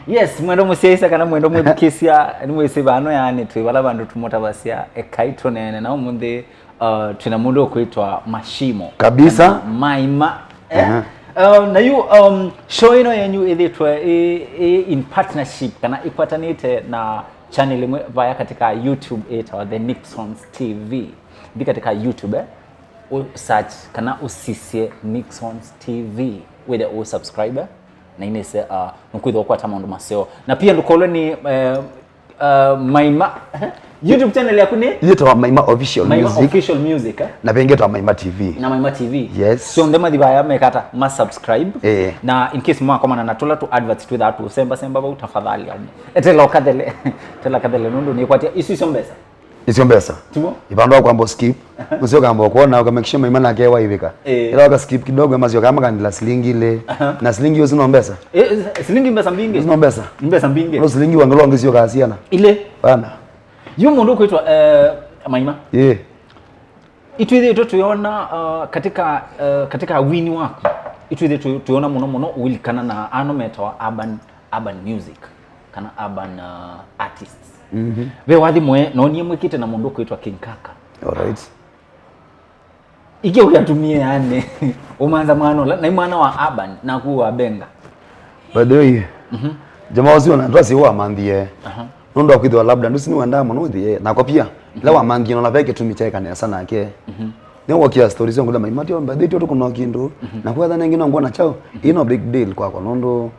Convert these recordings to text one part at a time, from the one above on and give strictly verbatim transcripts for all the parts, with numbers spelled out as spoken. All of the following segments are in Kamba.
Yes, mwendo mũsyaĩĩsya kana mwendo mwĩthukĩĩsya, nĩmwĩsĩ vano yaani twĩ vala vandũ tũmũtavasya ekai tũneene na ũmũnthĩ, uh, twĩna mũndũ ũkwĩtwa Mashimo. Kabisa. Kana Maima. Eh? Aha. Uh, na yu, um, show ĩno yenyu ĩthĩtwe ĩ, ĩ in partnership kana ĩkwatanĩte na channel ĩmwe vaya katika YouTube ĩtawa The Nixons T V. Thi katika YouTube, eh? Ũ search kana ũsisye Nixons T V, wĩthe ũ subscribe, na inĩse, uh, nũkwĩthwa ũkwata maũndũ maseo. Na pia ndũkolwe nĩ, eh, uh, Maima. YouTube channel yaku nĩ? Yĩtawa Maima Official Maima Music. Official Music, eh? Na vengĩ ĩtawa Maima T V. Na Maima T V. Yes. Syonthe mathi vaya mekata ma subscribe. Eh. Na in case mwakomana na tũla tũ adverts twĩthaa tũsemba semba vau, tafadhali, um, etela ũkathele. Etela kathele nũndũ nĩkwatia isu isyo mbesa. Icio mbesa. Tuo. Ivandũ wa kwamba skip. Aha. Ũcio kamba kuona uka make sure Maima nake waivika. Eh. Ila waka skip kidogo, masio kama kandila silingi ile. Aha. Na silingi hiyo sino mbesa. Eh, silingi mbesa mbingi. Sino mbesa. Mbesa mbingi. No silingi wangalongi sio kasiana. Ile. Bana. Yu mũndũ kwĩtwa, eh, Maima. Yeah. Itwĩthĩtwe tuiona, uh, katika, uh, katika wini waku. Itwĩthĩtwe tuiona mũno mũno uilikana na ano metawa urban, urban music. Kana urban, uh, artists. Mhm. Ve wathi mwe, nonie mwĩkĩte na mũndũ kwĩtwa King Kaka. Alright. Ike ũyatumie yani, ũmanza mwana ũla, na mwana wa urban, na kuwa benga. By the way, mhm, jamaa ũcio na twasi wamanthie. Aha. Nũndũ wa kwĩthĩwa labda ndusi nĩwendaa mũno ũthie, nakwa pia, mhm, ĩla wamanthie nona ve kĩtumi kyaĩka nesa nake. Mhm. Nĩwokia stories ngũla Maima tio, by the way, tio tũkũna kĩndũ, mhm, na kwetha nengĩ no ngwona chao, mhm, ino big deal kwakwa, nũndũ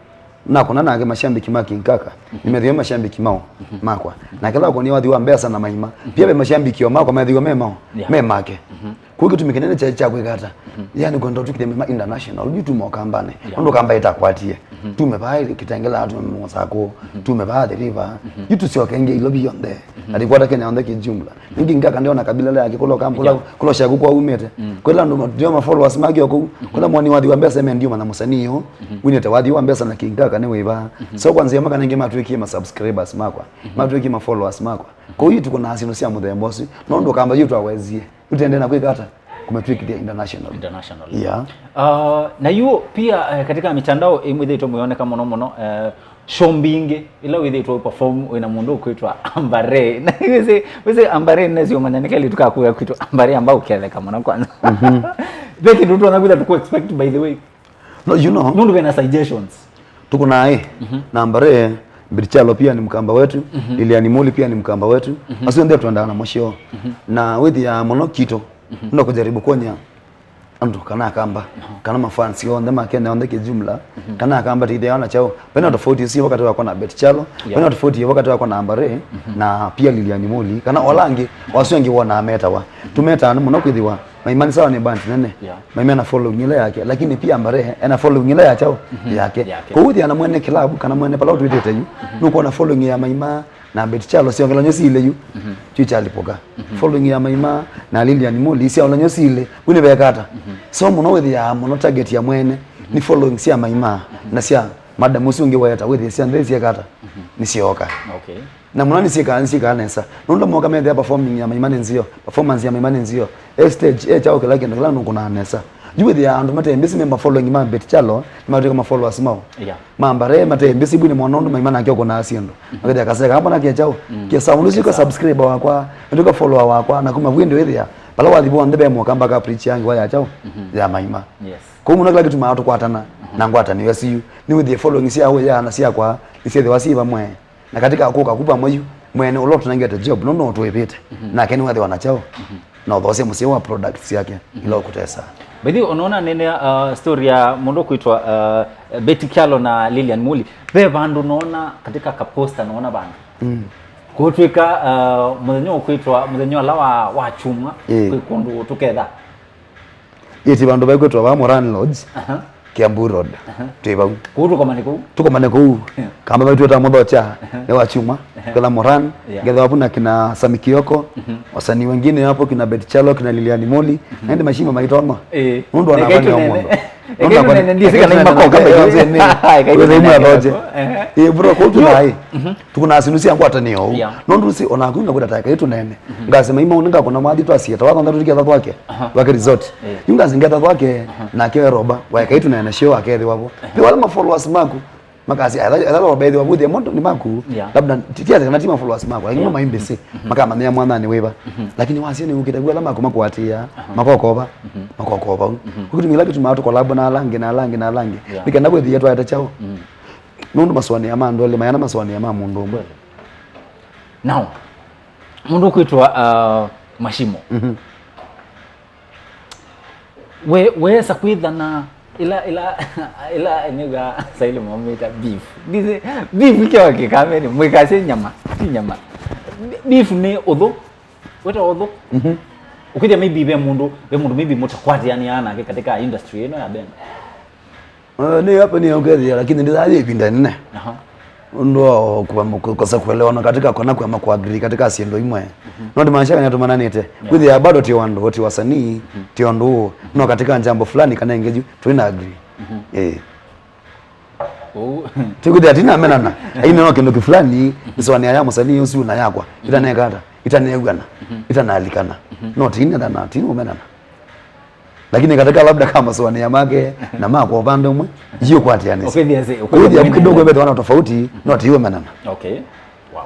nakona nake mashambiki ma King Kaka, mhm, nimethia mashambiki mao, mhm, makwa. Na kila wakonia wathi wa mbesa na Maima, mhm, pia ve mashambiki o makwa methia me mao, yeah, me make. Mhm. Kũu kĩtumi kĩnene kya, kya kwĩka ata? Mhm. Yani kwenda ũtwĩkĩthya Maima international, yu tume Ũkambanĩ. Yeah. Nũndũ Ũkamba ĩtakwatie. Mhm. Tume vaa Kitengela, tume Mũsakũ, mhm, tume vaa Athi River. Mhm. Yu tũsyoke ĩngĩ Ilovi yonthe. Mhm. Na tũikwata Kenya yonthe kijumla. Ningĩ ngaka ndiona kabila yake kũla Ũkamba, kũla, yeah, kũla shaku kwa umĩte. Mm. Kwĩla andũ ndio ma followers make o kũu. Mhm. Kwĩla mwoni wathi wa mbesa mendio mana mũsanii yo. Mhm. Winĩte wathi wa mbesa na King Kaka nĩ wĩva. Mhm. So kwanza maka ningĩ matwĩkie ma subscribers makwa. Mhm. Matwĩkie ma followers makwa. Kũu yu tũkũnaa syĩndũ sya mũthemba ũsu. Nũndũ Ũkamba yu twawezie. Yu tũendee na kwĩka ata? Kũmatwĩkĩthya international. International. Yeah. Uh, na yu pia, eh, katika mitandao imwĩthĩtwe mũyoneka mũno mũno, eh, show mbingĩ ila wĩthĩtwe perform wĩna mũndũ ũkwĩtwa Ambare. Na wĩsĩ, wĩsĩ Ambare nĩsĩ ũmanya nĩ kelĩ tũkakuya kwĩtwa Ambare amba ũketheka mũno kwanza. Mhm. Ve kĩndũ tũnakwĩtha tũkũ expect by the way. No, you know. Nũndũ vena suggestions. Tũkũnaa, mhm, na Ambare, Beti Chalo pia ni Mkamba wetu, mhm, Lilian Muli pia ni Mkamba wetu. Mhm. Asu onthe twendaa namo show. Mhm. Na wĩthĩaa mũno kito, mhm, no kujaribu kuonya andũ kana Akamba, mhm, kana mafans onthe ma Kenya onthe kijumla, mhm, kana Akamba tithea na chao. Vena tofauti ĩsu wakati wakwa na Beti Chalo, yeah, vena tofauti wakati wakwa na Ambare, mhm, na pia Lilian Muli, kana ola angĩ, asu angĩ wona metawa. Tũmetaa mũno kwĩthĩwa Maima nĩ sawa nĩ band nene. Yeah. Maima na following ĩla yake, lakini pia Ambare ena following ĩla ya chao, mhm, yake. Yake. Kwoou thia na mwene club kana mwene pala ũtwĩtĩte yu, mhm, nũkwona following ya Maima na Beti Chalo syongelany'o syĩlĩ yu, mhm, kyũkyalipũka. Mhm. Following ya Maima na Lilian Muli syongelany'o syĩlĩ, u nĩvekata. Mhm. So mũno wĩthĩaa mũno target ya mwene, mhm, nĩ following sya Maima, mhm, na sya madam ũsu ũngĩ weta wĩthĩe sya nthĩ syekata, mhm, nĩsyooka. Okay. Na mũno nĩsyĩkaa, nĩsyĩkaa nesa. Nũndũ moka methĩa performing ya Maima nĩ nzeo, performance ya Maima nĩ nzeo. E stage, e chao kĩla kĩndũ kĩla nũkũnaa nesa. Yu wĩthĩa andũ mate mbĩsĩ me ma following ma Beti Chalo, nĩmatwĩka ma followers mao. Yeah. Ma Ambare mate mbĩsĩ bu nĩ mwana ũndũ Maima nake ũkũnaa syĩndũ. Mhm. Makethĩa kaseka hapa na ke chao. Mm. Ke sawa, ũndũ syĩka subscriber wakwa, nĩtwĩka follower wakwa, na kuma vwĩ ndĩ wĩthĩa. Pala wathi vonthe ve moka mpaka preach yangi wa ya chao, mhm, ya Maima. Yes. Kwoou mũno kĩla kĩtumaa tũkwatana, mhm, na ngwatanĩo siu. Nĩ wĩthĩe following sya ũya na syakwa, nĩsyethĩwa syĩ vamwe. Na katika kũka ku vamwe yu, mwene ũla ũtũnengete job, nũndũ ũtwĩvĩte, mhm, nake nĩwethĩwa na kyaũ, mhm, na ũthosya mũseo wa products syake, mhm, ila ũkũtesa. By the way, unaona nene, uh, story ya mũndũ kwĩtwa, uh, Betty Kyalo na Lilian Muli. Ve vandũ naona katika kaposta naona vandũ. Mm. Kũtwĩka, uh, mũthenya ũkwĩtwa mũthenya ũla wa, wa chuma, ĩĩ, kwĩ kũndũ tũketha. Ĩti vandũ vaikwĩtwa va Moran Lodge, aha, Kiambu Road. Aha. Twĩ vau. Kũu tũkomane kũu? Tũkomane kũu. Yeah. Kamba vaitwĩta mũthocha, aha, nĩ wa chuma, aha, ketha Moran, yeah, ngetha wapu na kina Sami Kioko, mhm, wasanii wengine hapo, kina Beti Chalo, kina Lilian Moli, mhm, na ĩndĩ mashima maitonwa. Eh. Nũndũ wanafanya mũndũ. Nũndũ akwa nĩ ndisi kana imakoka. Wĩthĩmwe athoche. Aha. Eh, bro, kũu tũnaĩ. Mhm. Tũkũnaa syĩndũ sya ngwatanĩo ũu. Yeah. Nũndũ ũsi, o naku ngakwĩta ta ekai tũneene. Mhm. Ngasema, "Maima, nĩngakũna mwathi twasie, ta wathantha tũtike thathwake, aha, twake resort." Eh. Yu ngasi ngetha thwake, aha, nake we Roba, wa ekai tũneene show akethĩwa vo. Aha. Pe wale ma followers maku, Makasya, "Etha, etha wabethĩwa vuthia moto nĩ maku, yeah, labda, ti, ti ati kana ti ma followers makwa, lakini, yeah, no maimbĩsĩ, mhm, makamanyĩa mwananĩ wĩva." Mhm. Lakini wasya nĩ ũkĩte vu ala maku makwatĩĩa, aha, makokova, mhm, makokova u. Mhm. Ũkĩtumĩla kĩtumaa tũkolabo na ala angĩ, na ala angĩ, na ala angĩ. Yeah. Nĩ kenda kwĩthĩa twaete kyaũ? Mhm. Nũndũ masũanĩa ma andũ elĩ mayana masũanĩa ma mũndũ ũmwe. Now, mũndũ ũkwĩtwa, uh, Mashimo. Mhm. We, weesa kwĩthana ila, ila, ila nĩw'a Swahili mamĩta beef. Ndĩsĩ, beef kĩo kĩkameni, mwĩkasye nyama, ti nyama. Beef nĩ ũthũ, wĩta ũthũ. Mhm. Ũkĩthĩa maybe ve mũndũ, ve mũndũ maybe mũtakwatĩanĩaa nake katika industry ĩno ya bendo. Eh, nĩ hapa nĩ ũkethĩa, lakini ndĩthathie ĩvinda nene. Aha. Ũndũ wa kũkosa kuelewana katika kona kwema kuagree katika syĩndũ imwe. Mhm. No ndimaanisha kana tũmananĩte. Yeah. Kwĩthĩa bado ti o andũ, ti wasanii, mhm, ti o andũ ũũ. Mhm. No katika jambo fulani kana ĩngĩ yu, twĩna agree. Mhm. Eh. Ũu. Ti kwĩthĩa tinamenana. Aine no kĩndũ kĩfulani, mhm, ĩsũanĩa ya mũsanii ũsu na yakwa. Mhm. Itanekata, itanew'ana, mhm, itanalikana. Mhm. No tinethana, tiũmenana. Lakini katika labda ka masũanĩa make na makwa upande ũmwe, iũkwatĩanĩsya. Ũkĩthĩa sĩ, ũkĩthĩa kwĩthĩa mwene kidogo na ĩvethe wana tofauti, no tiũmenana. Okay. Wow.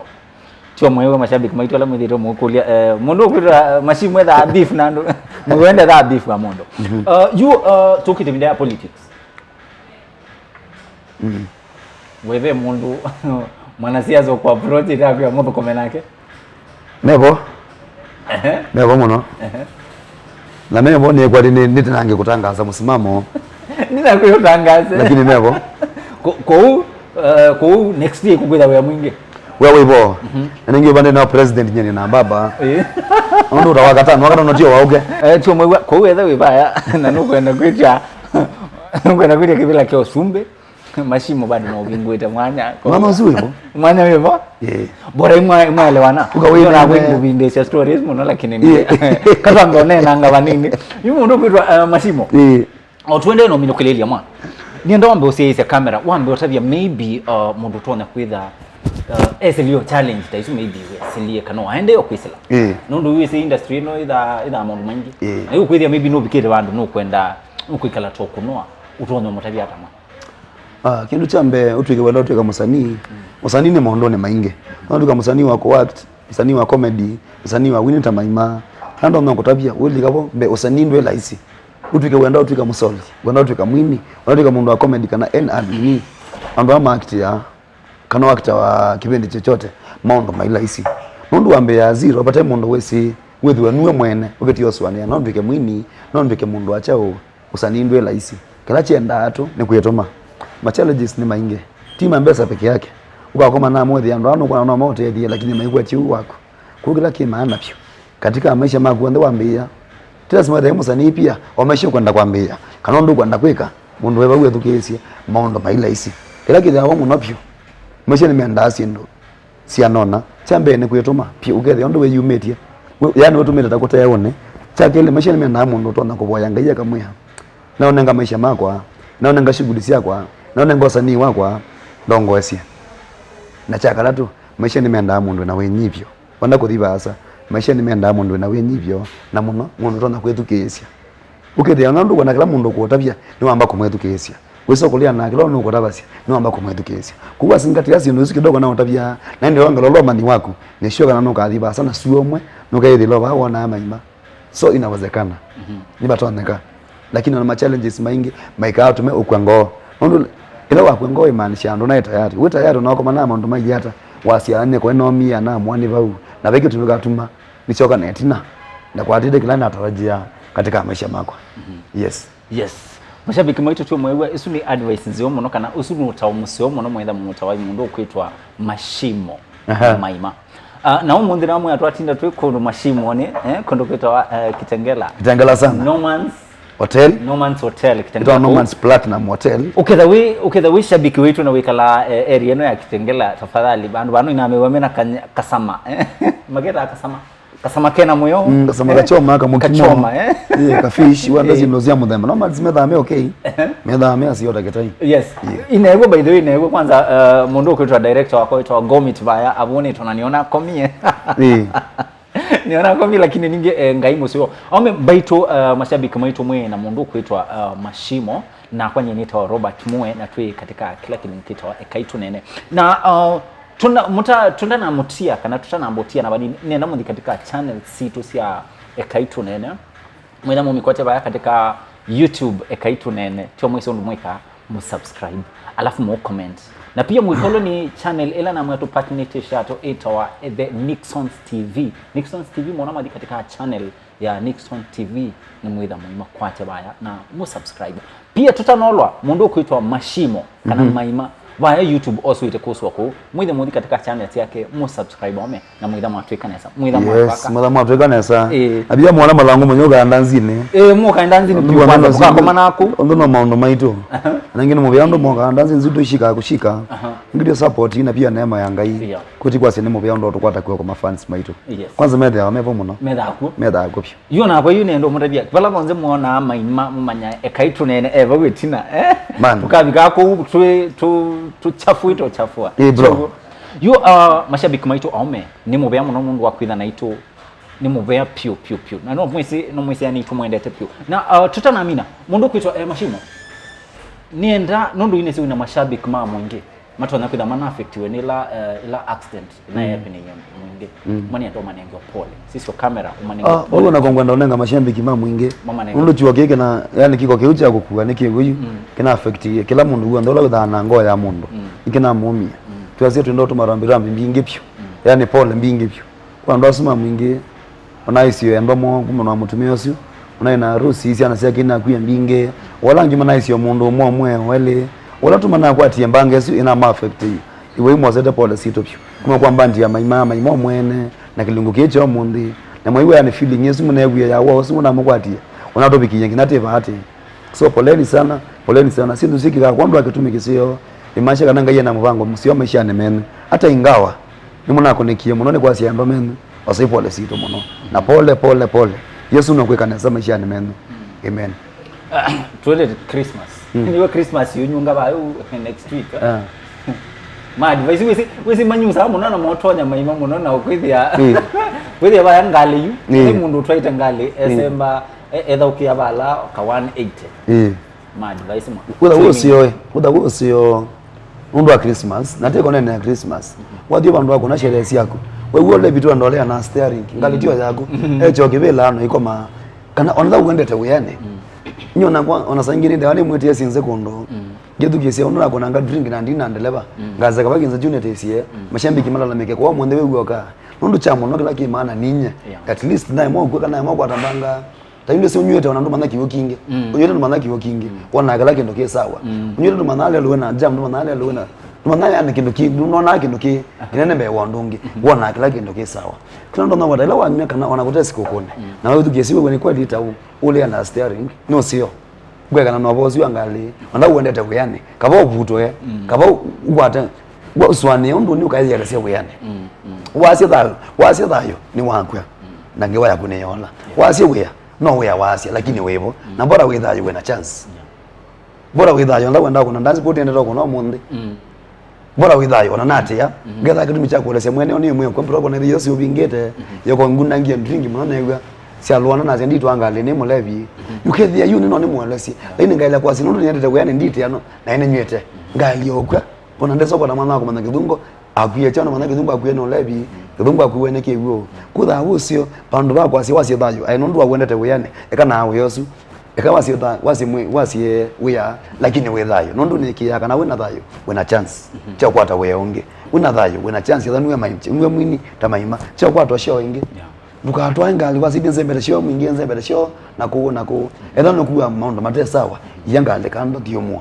Tio mwewe mashabiki maitũ ala mwĩthĩtwe mũkũlya, eh, mũndũ ũkwĩtwa, eh, Mashimo ethaa beef na andũ, mũndũ wenda ethaa beef wa mũndũ. Mhm. Uh, you, uh, tũkĩte ĩvinda ya politics. Mm. We ve mũndũ mwanasiasa ũkũ approach ĩtakwĩa mũthũkũme nake? Mevo. Ehe. Mevo mũno. Ehe. Na mevo nĩkw'a nĩ, nĩtanangĩ kũtangaza mũsimamo. Nĩnakwĩũtangaze. Lakini mevo. Ko-, kũu, eh, kũu next year kũkwĩtha wĩa mwingĩ. Wĩa wĩvo. Mhm. Na nĩngĩ ũvande na president nyeni na baba. Ĩĩ. Ũndũ ũta wakatano, wakatano tio waũke. Eh, tio mwĩw'a, kũu etha wĩ vaya, na nũkwenda kwĩtya, nũkwenda kwĩtya kĩvĩla kya ũsumbĩ. Mashimo bado no vingwite mwanya. Mwanya ũsu wĩvo. Mwanya wĩvo? Yeah. Bora imwa-, imwaelewana. Uka wĩ ndio na nene. Wĩngũvindĩsya stories mũno, lakini ni. Yeah. Katwambe onenanga vanini. Yu mũndũ kwĩtwa, uh, Mashimo. Yeah. O twende no minũkĩlĩlya mwana. Nienda wambe ũsiaisya kamera, wambe ũtavya maybe, uh, mũndũ ũtonya kwĩtha, uh, esilio challenge ta isu maybe wesilie kana waende o kwĩsĩla. Yeah. Nũndũ wĩsĩ industry ĩno ĩtha, ĩtha maũndũ maingĩ. Yeah. Na yu kwĩthĩa maybe nũvikĩte vandũ nũkwenda, nũkwĩkala to kũnoa, ũtonya mũtavya ata mwana. Ah, kĩndũ kya mbee, ũtw'ĩke wenda ũtw'ĩka mũsanii. Mm. Ũsanii nĩ maũndũnĩ maingĩ. No ũtw'ĩka mũsanii wa kũact, mũsanii wa comedy, mũsanii wa wini ta Maima. Kana ndonya kũtavya, ũlika vo mbee, ũsanii ndwĩ laisi. Ũtw'ĩke wenda ũtw'ĩka mũsoli, wenda ũtw'ĩka mwini, wenda ũtw'ĩka mũndũ wa comedy kana N R nini. Andũ aa maakitiaa, kana wakita wa kĩvĩndĩ chochote, maũndũ mai laisi. Nũndũ wambĩĩaa zero, vate mũndũ wĩsĩ, wĩthĩwe nue mwene, ũkĩtie ũsũanĩa, no ndw'ĩke mwini, no ndw'ĩke mũndũ wa kyaũ. Ũsanii ndwĩ laisi. Kĩla kyendaa tu nĩ kwĩtũma. Ma challenges nĩ maingĩ. Ti ma mbesa peke yake. Ũkakoma na mũthĩ andũ aa nũkwona no maũtethie, lakini maikwetye ũu waku. Kũu kĩla kĩ maana vyũ. Katika maisha maku onthe wambĩĩa. Ti lazima wĩthĩe mũsanii pia, o maisha ũkwenda kwambĩĩa. Kana ũndũ ũkwenda kwĩka, mũndũ wĩ vau ethukĩĩsye, maũndũ mai laisi. Kĩla kĩthĩawa mũno vyũ. Maisha nĩmendaa syĩndũ syanona. Kya mbee nĩ kwĩtũma vyũ, ũkethĩa ũndũ wĩyumĩtye. Wĩ-, yaani wĩtũmĩte ta kũteũnĩ. Kya kelĩ, maisha nĩmendaa mũndũ ũtonya kũvoya Ngai akamwĩa, "Naũnenga maisha makwa, naũnenga shughuli syakwa, naũnenga ũsanii wakwa, ndongoesye." Na kya katatũ, maisha nĩmendaa mũndũ wĩna wĩnyivyo. Wenda kũthi vaasa, maisha nĩmendaa mũndũ wĩna wĩnyivyo, na mũno mũndũ ũtonya kwĩthukĩĩsya. Ũkethĩa ona ndũkwenda kĩla mũndũ ũkũũtavya, nĩwamba kũmwĩthukĩĩsya. Wĩsa kũlea na kĩla nũkũtavasya, nĩwamba kũmwĩthukĩĩsya. Kwoou wasingatia syĩndũ isu kidogo na ũtavya, na ĩndĩ wangala ũla ũmanyi waku, nĩsyo kana nũkathi vaasa na sua ũmwe, nũkeethĩla vaa wonaa Maima. So inawezekana. Mhm. Nĩvatonyeka. Lakini ona ma challenges maingĩ maikaa atume ũkw'a ngoo. Nũndũ ĩla wakw'a ngoo ĩmaanisha andũ naĩ tayari. Wĩ tayari ũnakomana na maũndũ mailyĩ ata, wasya nĩkwe nomie na mwanĩ vau. Na ve kĩtu kĩkatuma nĩsyoka na ĩtina, ndakwatĩte kĩla natarajia katika maisha makwa. Mhm. Yes. Yes. Mashabiki maitũ tũmwĩw'a, ĩsu nĩ advice nzeo mũno, kana ũsu nĩ ũtao mũseo mũno, mwetha mũtawai mũndũ ũkwĩtwa Mashimo. Aha. Maima. Ah, na ũmũnthĩ namwe twatinda twĩ kũndũ Mashimo nĩ, eh, kũndũ kwĩtawa, eh, Kitengela. Kitengela sana. Norman's Hotel. Norman's Hotel, Kitengela. Ĩtawa Norman's Platinum Hotel. Ũketha wĩ, ũketha wĩ shabiki witũ na wĩkala, eh, area ĩno ya Kitengela, tafadhali, vandũ vano inamĩwa mena kanya-, kasama, eh? Maketa kasama. Kasama kena mũyo. Mm, kasama, eh? Kachoma, kamũkimo. Kachoma, eh? Yeah, kafish, wanda, eh, syĩndũ sya mũthemba. No, mazi methaa me okay. Ehe. Methaa me asiota kĩtai. Yes. Yeah. Inew'o, by the way, inew'o kwanza, uh, mũndũ ũkwĩtwa director wakwa wĩtwa Gomit vaya, avũnĩtwe na nĩona akomie. Yeah. Nĩona komi, lakini ningĩ, eh, Ngai mũseo. Aume mbaitũ, eh, mashabiki maitũ mwĩ na mũndũ ũkwĩtwa, eh, Mashimo, nakwa nyie nĩtawa Robert Mue, na twĩ katika kĩla kĩlungu kĩtawa Ekai Tũnene. Na, eh, tũna-, mũta-, tũtanamũtia kana tũtanamũtia na vanini, nenda mũthi katika channel sitũ sya Ekai Tũnene. Mwĩtha mũmĩkwate vaya katika YouTube, Ekai Tũnene, tyo mwĩsĩ ũndũ mwĩka, mũsubscribe, alafu mũcomment. Na pia mwĩkolwe nĩ channel ĩla namwe tũpartnership shatũ ĩtawa The Nixons T V. Nixons T V, mona mathi katika channel ya Nixon T V, nĩ mwĩtha mũimakwate vaya na mũsubscribe. Pia tũtanolwa, mũndũ ũkwĩtwa Mashimo, kana Mhm. Maima, vaya YouTube oswĩte kũswa kũu. Mwĩthe mũthi katika channel yake, mũsubscribe ome, na mwĩtha mwatwĩka nesa. Mwĩtha Yes, mwatwaka. Mwĩtha mwatwĩka nesa. Eh. Na pia mwana malangu mwenye ũkaenda nzini. Eh, mũkaenda nzini Ndu piu kwanza, nzini. Mũkakoma naku. Ũndũ no maũndũ maitũ. Aha. Na ngine mũvea ũndũ mokaenda nzini, nzito ishika kushika. Aha. Ngitio support na pia neema ya Ngai. Yeah. Kuti kwasya nĩ mũvea ũndũ tũkwata kwa kwa mafans maitũ. Yes. Kwanza methĩawa mevo mũno. Methaku. Methaku pyu. Yu nakwa yu nendo mũtavya. Vala vonze muona Maima mumanya Ekai Tũnene eva wĩtina, eh? Man. Tukavika kũu twĩ, tũ, tũchafui, tũchafua. Eh, bro. Yu, uh, mashabiki maitũ aume, nĩ mũvea mũno nũndũ wa kwĩtha naitũ, nĩ mũvea piũ, piũ, piũ. Na no mwĩsĩ, no mwĩsĩ yani tũmwendete piũ. Na, uh, tũtanamina, mũndũ kwĩtwa, eh, Mashimo. Nĩenda, nũndũ inesi wĩna mashabiki ma mũingĩ. Matonya kwĩtha mana affectiwe nĩ ila, eh, ila accident ĩla Mm. yapeneiwe mwingĩ. Mm. Mani andũ manenge pole. Sisyo kamera, umanenge Ah, pole. Ũguo nako ngwenda ũnenga mashambiki ma mwingĩ. Mamanenge. Nũndũ chuo kĩkĩ na, yani kiko kĩu kya kũkua nĩ kĩwĩu, Mm. kĩna affect kĩla mũndũ guonthe ũla wĩthaa na ngoo ya mũndũ. Mm. Nĩkĩnamũmia. Mm. Twasya twĩnda ũtũma rambi rambi mbingĩ piũ. Mm. Yani pole mbingĩ piũ. Kwa andũ asu ma mwingĩ, ona isio endwa moo kumana na mũtumĩa ũsu, ona ina harusi, syana syake inakuya mbingĩ, wala angĩ manaisio mũndũ ũmwe ũmwe o elĩ, wala tu manakwatie mbanga ĩsu ina ma affect. Iwe imwosete pole sitũ vyũ. Kuma kwa mbandi ya Maima, Maima mwene, na kĩlungu kĩĩ kya ũmũnthĩ, na mwaiw'ĩa nĩ feeling ĩsu mũneew'ie ya ũwau ũsu mũnamũkwatie, ona tũvikie nginya tĩ vaatĩ. So poleni sana, poleni sana. Syĩndũ syĩkĩkaa kwa andũ a kĩtumi kĩseo, imaanisha kana Ngai ena mũvango mũseo maishanĩ menyu. Hata ingawa nĩmũnakũnĩkie mũno nĩ kwasya andũ menyu, osai pole sitũ mũno. Na pole, pole, pole. Yesu nũkwĩka nesa maishanĩ menyu. Amen. Twĩlĩte Christmas. Mm. Nĩwe Christmas yũnyunga vayu next week, eh? Ah. Ma advice, wĩsĩ, wĩsĩ manyusaa mũno na motonya Maima mũno na ũkwĩthĩa. Mm. Wĩthĩa vaya ngalĩ yu. Mm. Nĩ mũndũ ũtwaĩte ngalĩ, Mm. esemba, e-, ethaũkĩa vala ka one eighty. Mm. Ma advice ma. Wĩtha wĩ ũseo, wĩtha wĩ ũseo. Nũndũ wa Christmas, na tiko nene ya Christmas. Wathi vandũ vakuna sherehe syaku. Wewe ũle vitu ndolea na steering, ngalĩ tio yaku. Mm. Echo kĩvĩla no ikoma. Kana ona wendete wĩanĩ. Mm. Nyona kwa, ona saa ingĩ nĩ ndawa nĩ mwĩtie sinze kũndũ. Mm. Ngĩthukĩĩsya ũndũ nakonanga drink na ndina ndeleva. Mm. Ngazeka vakinza june tesie. Mm. Mashambiki malalamike kwa mwende we guoka. Nũndũ cha mũno kĩla kĩ maana ninye. Yeah. At least naye mwa ũkwĩka naye mwa kwatambanga. Ta ĩndĩ si ũnywĩte ona ndũmanya kĩw'ũ kingĩ. Mm. Ũnywĩte ndũmanya kĩw'ũ kingĩ. Mm. Wona kĩla kĩndũ kĩ sawa. Mm. Ũnywĩte ndũmanya lelũ wĩna jam, ndũmanya lelũ wĩna. Ndũmanya yani kĩndũ kĩ, ndũnona kĩndũ kĩ. Aha. Kĩnene mbee wa ũndũ ũngĩ. Mm-hmm. Wona kĩla kĩndũ kĩ sawa. Kĩla ndona wata ĩla wamina kana ona kũte sikũkũne. Mm. Na wĩthukĩĩsye wewe nĩ kweli ta ũlea na steering, no sio. Ngwekana na ũvoo ũsu wa ngalĩ, ona wendete wĩanĩ, kava ũvutwe, Mm. kava ũkwate, ũsũanĩe ũndũ nĩ ũkaĩyelesya wĩanĩ. Mm, mm. Wasya thayũ, wasya thayũ, nĩ wakw'a. Mm. Na ngewa yaku nĩ yola. Yeah. Wasya wĩa, no wĩa wasya, lakini wĩvo. Mm. Na bora wĩ thayũ wĩna chance. Yeah. Bora wĩ thayũ, ona wenda kũna dance party endete kũna ũmũnthĩ. Mm. Bora wĩ thayũ, ona natĩa, Mhm. ngetha kĩtumi kya kũelesya mwene, nĩ ĩmwe kwa mbura kona ĩthĩ yose ũvingĩte, Mhm. yoko ngunangie drink mũno new'a, syalũana nasya nditwa ngalĩ nĩ mũlevi. Mhm. Yukethĩa yu nĩ no nĩ mũelesye. Yeah. Lakini ngaĩla kwasi nũndũ nĩendete wĩanĩ nditĩa no, na ĩnĩ nywĩte. Mhm. Ngalĩ okwa, ona ndesokwa na mwana wa kũmanya kĩthungo, akwie chano mwana kĩthungo akwie no levi, Mhm. kĩthungo akuwe nĩ kĩw'ũ. Mhm. Kutha ũsio, vandũ va kwasi wasye thayũ, aĩ nũndũ wa wendete wĩanĩ, eka na wĩa ũsu. Eka wasye tha-, wasye mwĩ-, wasye wĩa, lakini wĩ thayũ. Nũndũ nĩkĩaa kana wĩna thayũ, wĩna chance. Mhm. Kya ũkwata wĩa ũngĩ. Wĩna thayũ, wĩna chance. Etha nue maimche, nue mwini, ta Maima. Kya ũkwata ũsyao ĩngĩ. Yeah. Ndũkatwae ngalĩ, wasye nzembete syoo mwingĩ, nzembete syoo, na kũũ, na kũũ. Etha nũkua maũndũ mate sawa, iya ngalĩ kando thiũmũa. Mhm.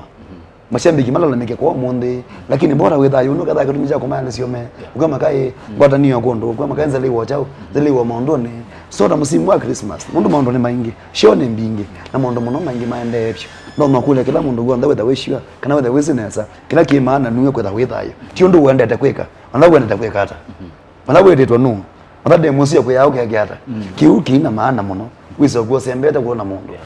Mashambiki malalamike kwa ũmũnthĩ, lakini bora wĩ thayũ, nũkethaa kĩtumi kya kũmaelesya ome. Yeah. Ũkwĩa makaĩ, Mm. ngwatanĩo kũndũ, ũkwĩa makaĩ nzelewa kyaũ, Mm. nzelewa maũndũnĩ. So ta mũsimu wa Christmas, nũndũ maũndũ nĩ maingĩ, show nĩ mbingĩ, na maũndũ mũno maingĩ maendee vyũ. No, no kũlya kĩla mũndũ w'onthe wĩtha wĩ sure, kana wĩtha wĩsĩ nesa, kĩla kĩ maana nue kwĩtha wĩ thayũ. Ti ũndũ wendete kwĩka, ona wendete kwĩka ata. Mhm. Ona wĩtĩtwe nũũ, ona ndĩ mũsio kwĩya ũkeke ata. Mm. Kĩu kĩina maana mũno, wĩsĩ ũkw'o ũsembete kwona mũndũ. Yeah.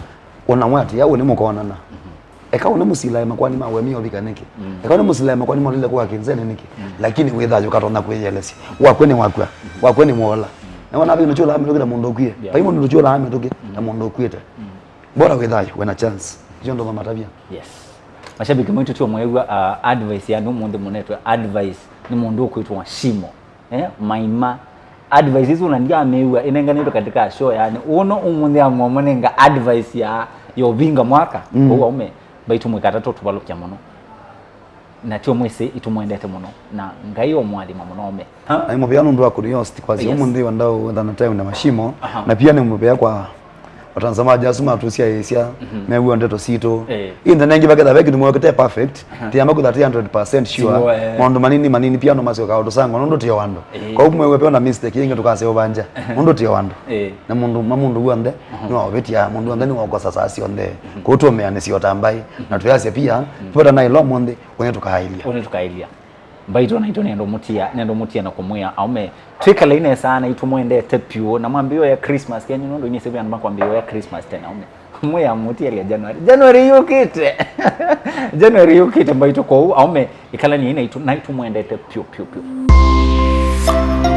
Ona mwatĩa ũnĩ mũkonana. Mhm. Eka ũnĩ mũsilae makwani ma wemia ũvika nĩkĩ? Mm. Eka ũnĩ mũsilae makwani ma ũlile kwa kĩnzene nĩkĩ? Mm. Lakini wĩ thayũ ũkatonya kwĩyelesya. Wakwe nĩ wakw'a, wakwe nĩ mwola. Mm. Na wana vĩndũ chula ametũkĩte mũndũ ũkwie. Yeah. Pai mũndũ chula ametũkĩ na mũndũ ũkwĩte. Bora wĩ thayũ, wena chance. Ndio ndo matavia. Yes. Mashabiki maitũ tio mwew'a, uh, advice yanu ũmũnthĩ mũnetwe advice nĩ mũndũ ũkwĩtwa Shimo. Eh, Maima. Advice isu na ndiamĩw'a inenganĩtwe katika show yani. Ũno ũmũnthĩ amũnenga advice ya yovinga mwaka. Mm. Kwa aume, mbaitũ mwĩkata tũvalũkya mũno. Na tio mwĩsĩ itũmwendete mũno na Ngai omwathima mũno aume. Na nĩ mũvea nũndũ wa kũnĩhost kwasya ũmũnthĩ wa ndau wethana time na Mashimo. Aha. Na pia nĩ mũvea kwa watazamaji asu matũsyaĩĩsya mew'a ndeto sitũ. Eh. Ĩndĩ nengĩ vaketha ve kĩndũ mwekĩte perfect, tiyamba kwĩtha ti hundred percent sure. Sure, eh. Maũndũ manini manini pia no masyoka ũtũsangwa nũndũ tio andũ. Eh. Kwa hiyo mwew'a pia na mistake yĩngĩ tũkasya ũvanja nũndũ tio andũ. Eh. Na mũndũ ma mũndũ w'onthe nĩwaũvĩtya, mũndũ w'onthe nĩwaũkosa saa syonthe. Kwa hiyo tũũmĩanĩsya o ta mbaĩ na twĩasya pia tũvata naĩlo ũmũnthĩ. Ũnĩ tũkaaĩlya. Ũnĩ tũkaaĩlya. Mbaitũ naitũ nendo mũtia, nendo mũtia na kũmwĩa aume twĩkalei nesa na itũmwendete pyũ na mwambĩo ya Christmas kenyu nũndũ inyĩ sĩvĩ andũ makwambĩo ya Christmas tena aume. Mwĩa mũtielya January. January yũkĩte. January yũkĩte mbaitũ kwoou aume ĩkalani naitũ naitũ mwendete pyũ pyũ pyũ.